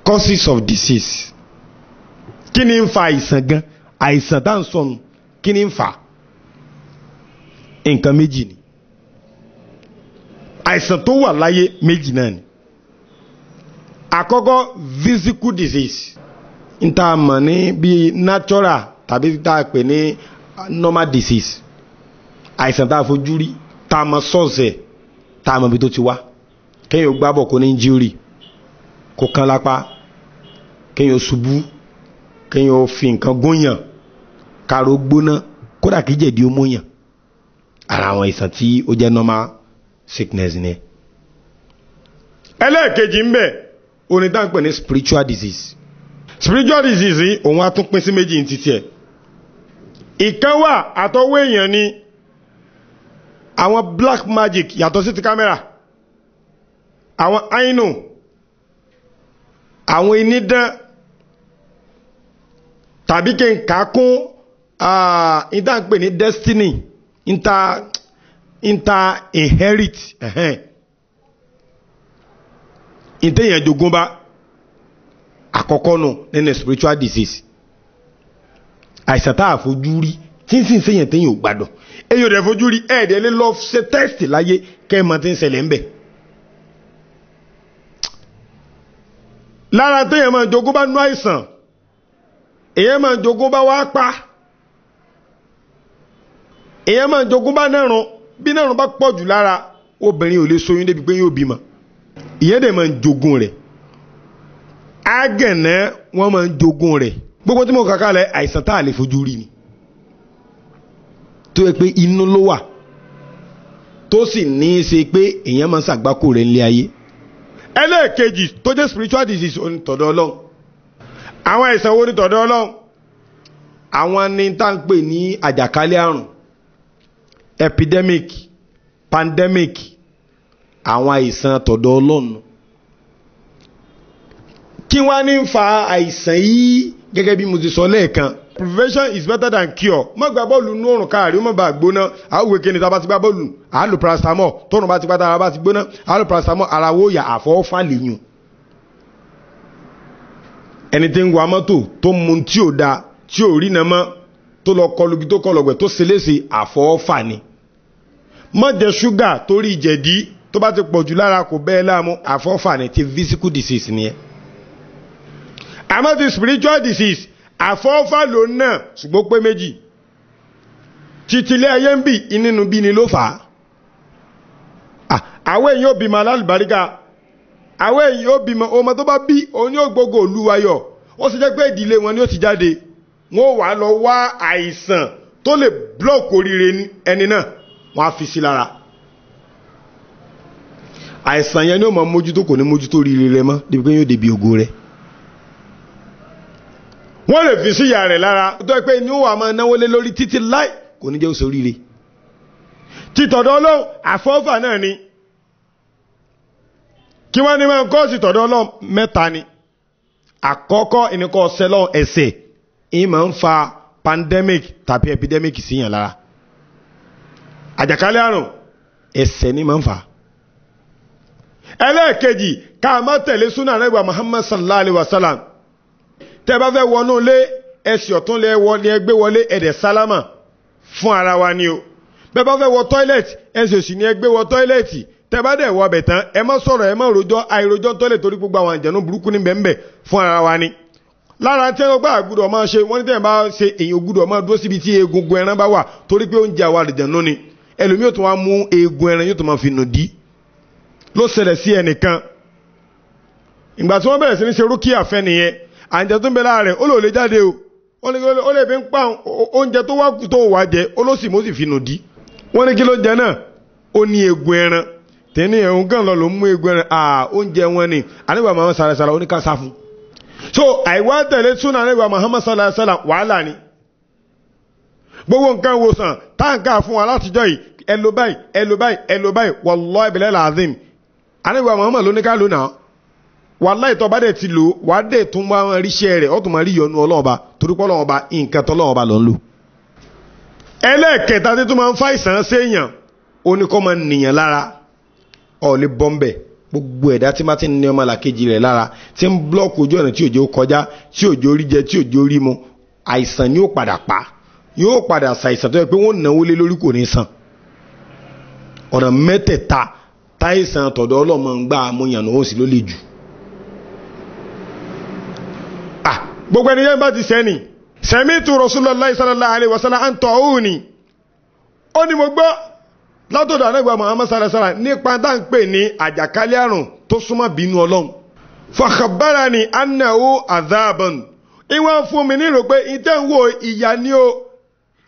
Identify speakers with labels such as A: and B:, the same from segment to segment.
A: Causes of disease. Kí ni ń fa àìsàn gan? Àìsàn tá à ń sọnù, kí ni ń fa? Nǹkan méjì ni. Àìsàn tó wà láyé méjì náà ni. Àkọ́kọ́, physical disease, n ta mọ̀ ní bíi natural tàbí tá a pè ní normal disease. Àìsàn tá a fojú rí, tá a mọ̀ sọ́ọ̀sẹ̀, tá a mọ̀ ibi tó ti wá. Kéèyàn gbábọ̀ kó ní injury, kó kán lápá, kéèyàn ṣubú, kéèyàn fi nǹkan gúnyàn, káró gbóná, kódà kí jẹ̀dí ó múyàn. Ara àwọn àìsàn tí ó jẹ́ normal sickness ni. Ẹlẹ́ẹ̀kejì ń bẹ, oní tá à ń pè ní spiritual disease. Spiritual disease yìí, òun á tún pín sí méjì ní títí ẹ̀. Ìkan wà, àtọwọ́ èèyàn ni, àwọn black magic yàtọ̀ sí ti kámẹ́rà, àwọn aino, àwọn onídán, tàbí kí n kà á kún ìta ń pè ní destiny, inter inherit, ìtẹ̀yàn jogún bá. Àkọ́kọ́ nù nínú spiritual disease, àìsàn tá a fojú rí tí ń sì ń sèyàn téyàn ò gbádùn, èyí ò dẹ̀ fojú rí, ẹ̀ẹ́dẹ̀ lè lọ ṣe test láyé kẹ́ ẹ̀ mọ̀ tí ń ṣẹlẹ̀ ń bẹ̀. Lára téèyàn máa jogún bá nú àìsàn, èyàn máa jogún bá wá pa, èyàn máa jogún bá nẹ́rùn. Bí nẹ́rùn bá pọ̀ jù lára obìnrin, ò lè ṣoyún débi pé yóò bímọ. Ìyẹn dẹ̀ máa ń jogún rẹ̀. Ágànná, wọ́n máa ń jogún rẹ̀. Gbogbo tí mo kà kalẹ̀, àìsàn tá a lè fojú rí ni, tó yẹ pé inú ló wà, tó sì ní í ṣe pé èèyàn máa ń ṣàgbákò rẹ̀ nílé ayé. Ẹlẹ́ẹ̀kejì tó jẹ́ spiritual disease, oní tọ̀dọ̀ Ọlọ́run. Àwọn àìsàn wo ní tọ̀dọ̀ Ọlọ́run? Àwọn ní tá ń pè ní àjàkálẹ̀ àrùn, epidemic, pandemic. Àwọn àìsàn tọ̀dọ̀ Ọlọ́run. Kí wá ní ń fa àìsàn yìí? Gẹ́gẹ́ bí mo ti sọ lẹ́ẹ̀kan, prevention is better than cure. Má gba bọ́ọ̀lù nú òrùn káàrí ó má bàa gbóná. Àwòye kí ni? Tá a bá ti gbá bọ́ọ̀lù, à á lò paracetamol. Tóòrùn bá ti gbá, tára bá ti gbóná, à á lò paracetamol, ara wo yà. Àfọwọ́fà lè yùn. Ẹni tí ń wa mọ́tò tó mu tí ò da, tí ò rí náà mọ́, tó lọ kọlu tó kọlọ̀gbẹ̀, tó ṣe léṣe, àfọwọ́fà ni. Má jẹ ṣúgà torí jẹ̀dí, tó bá ti pọ̀ jù lára, kò bẹ́ẹ̀ láàmú, àfọwọ́fà ni. Ti physical disease nìyẹn. Àmọ́ ti spiritual disease, àfọwọ́fà ló náà, ṣùgbọ́n pé méjì. Títílé ayé ń bì nínú bí ni ló fà á. Àwọn èèyàn ò bímọ alálùbáríkà, àwọn èèyàn ò bímọ, ọmọ tó bá bí òun ní ògbógo olúwayọ, ó sì jẹ́ pé ìdílé wọn ni ó ti jáde, wọn ò wá lọ wá àìsàn tó lè block oríire ẹni náà, wọn á fi sí lára. Àìsàn yẹn ni ó máa mójútó, kò ní mójútó oríire rẹ mọ́ débi pé yóò débi ògo rẹ. Wọ́n lè fi síyà rẹ̀ lára tó yẹ pé ní ó wà máa náwó lé lórí títí láì, kò ní jẹ́ oṣù oríire. Títọ̀dọ̀ Ọlọ́run, àfọ́fà náà ni. Kí wọ́n ní máa ń kọ́ sí tọ̀dọ̀ Ọlọ́run? Mẹ́ta ni. Àkọ́kọ́, ìníkọ́ sẹ́lọ̀ ẹ̀sẹ̀ ìyẹn máa ń fa pandemic tàbí epidemic síyàn lára. Àjàkálẹ̀ àrùn, ẹ̀ṣẹ̀ ni máa ń fà. Ẹlẹ́ẹ̀kejì, ká má tẹ̀lé súnà rẹ̀gbà Muhammad sallallahu alayhi wa sallam. Tẹ́ bá fẹ́ wọnú ilé, ẹsẹ̀ ọ̀tún lẹ wọlé, ẹgbẹ́ wọlé, ẹ̀dẹ̀ sálámà fún ara wa ni o. Bẹ́ẹ̀ bá fẹ́ wọ toilet, ẹsẹ̀ òsì ni ẹgbẹ́ wọ toilet. Tẹ́ bá dẹ̀ wọ ọbẹ̀ tán, ẹ má sọ̀rọ̀, ẹ má rojọ́, àìrojọ́ toilet, torí gbogbo àwọn àjẹnú burúkú ní bẹ́ẹ̀ fún ara wa ni. Lára tí wọ́n gbà gbúdọ̀ máa ṣe, wọ́n ní tẹ́yìn bá ṣe, èyàn gbúdọ̀ máa dúró síbi tí egungun ẹran bá wà, torí pé oúnjẹ àwọn àlùjànnú ni. Ẹlòmíì tó wá mú eegun ẹran, yóò tó máa fi nù dí. Ló ṣẹlẹ̀ sí ẹnìkan ìgbà tí wọ́n bẹ̀rẹ̀ sí ní ṣe rúkìá fẹ́ nìyẹn. Àǹjẹ́ tó ń bẹ lára rẹ̀, ó lò lè jáde o, ó lè fi ń pa oúnjẹ tó wá tó wà jẹ, ó ló sì mú sì fi nù dí. Wọ́n ní kí ló jẹ náà? Ó ní eegun ẹran. Tẹ́ni ẹ̀hún kan lọ ló mú eegun ẹran, oúnjẹ wọn ni. Ànígbà máa ń sara ó ní ká sá fún. So àìwá tẹ̀lé súnà ànígbà Muhammad sallallahu alaihi wasallam, wàhálà ni. Gbogbo nǹkan wòsàn táǹkà fún wa látijọ́ yìí, ẹ lò báyìí, ẹ lò báyìí, ẹ lò báyìí, wallahi billahi alazim, ànígbà Muhammad ló ní ká lò náà. Wàláhì, tó bá dẹ̀ ti lò, wàá dẹ̀ tún máa ríṣẹ́ rẹ̀, ó tún máa rí ìyọ́nú Ọlọ́ọ̀ba, torí pé Ọlọ́ọ̀ba, nǹkan tọ́lọ́ọ̀ba ló ń lò. Ẹlẹ́ẹ̀kẹta tí tó máa ń fa ìsàn séèyàn, ó ní kó máa nìyàn lára, ọ̀ lè bọ́m̀bẹ̀. Gbogbo ẹ̀dá tí máa ti ní ọmọ làkejì rẹ̀ lára, tí ń blọ́ọ̀kì ojú ọ̀nà tí òjò kọjá, tí òjò rí jẹ, tí òjò rí mu, àìsàn ni ó padà pa, yóò padà ṣàìsàn tó yẹ pé wọ́n náwó lé lórí kò ní san. Ọ̀nà mẹ́tẹ̀ẹ̀ta táìsàn tọ̀dọ̀ ọlọ́mọ ń gbà amúyànnà ó sì ló le jù. Gbogbo ẹni yẹn bá ti sẹ́ni sami'tu Rasulullahi sallallahu alaihi wasallam an ta'uni, ó ní mo gbọ́ látọ̀dọ̀ ànábì Muhammad sallallahu alaihi wasallam nípa tá ń pè ní àjàkálẹ̀ àrùn tó súnmọ́ bínú Ọlọ́run. Fa khabbarani annahu adhaban, ìwọ̀n fún mi ní rò pé ìtẹ́ ń wo ìyà ni o,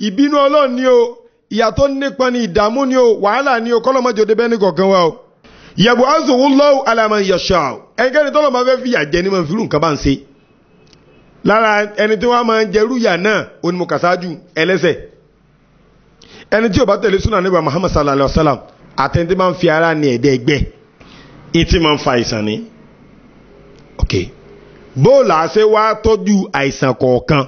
A: ìbínú Ọlọ́run ni o, ìyà tó nípa ni, ìdààmú ni o, wàhálà ni o, kọ́lọ́mọjọ débẹ́ ní kọ̀ọ̀kan wa o. Yab'athuhu Allahu ala man yasha, ẹnikẹ́ni tọ́lọ́ máa fẹ́ fìyà jẹ ní máa fi irú nǹkan bá ń ṣe. Lára ẹni tí wọ́n máa ń jẹrú ìyà náà onímọ̀kásáájú ẹlẹ́sẹ̀, ẹni tí ó bá tẹ̀lé súnà nígbà Muhammad sallallahu alaihi wasallam, àtẹni tí máa ń fi ara ní ẹ̀dẹ́ ẹgbẹ́ ìtì máa ń fa àìsàn ni. Ok, bóòlù àṣẹ wá tọ́jú àìsàn kọ̀ọ̀kan.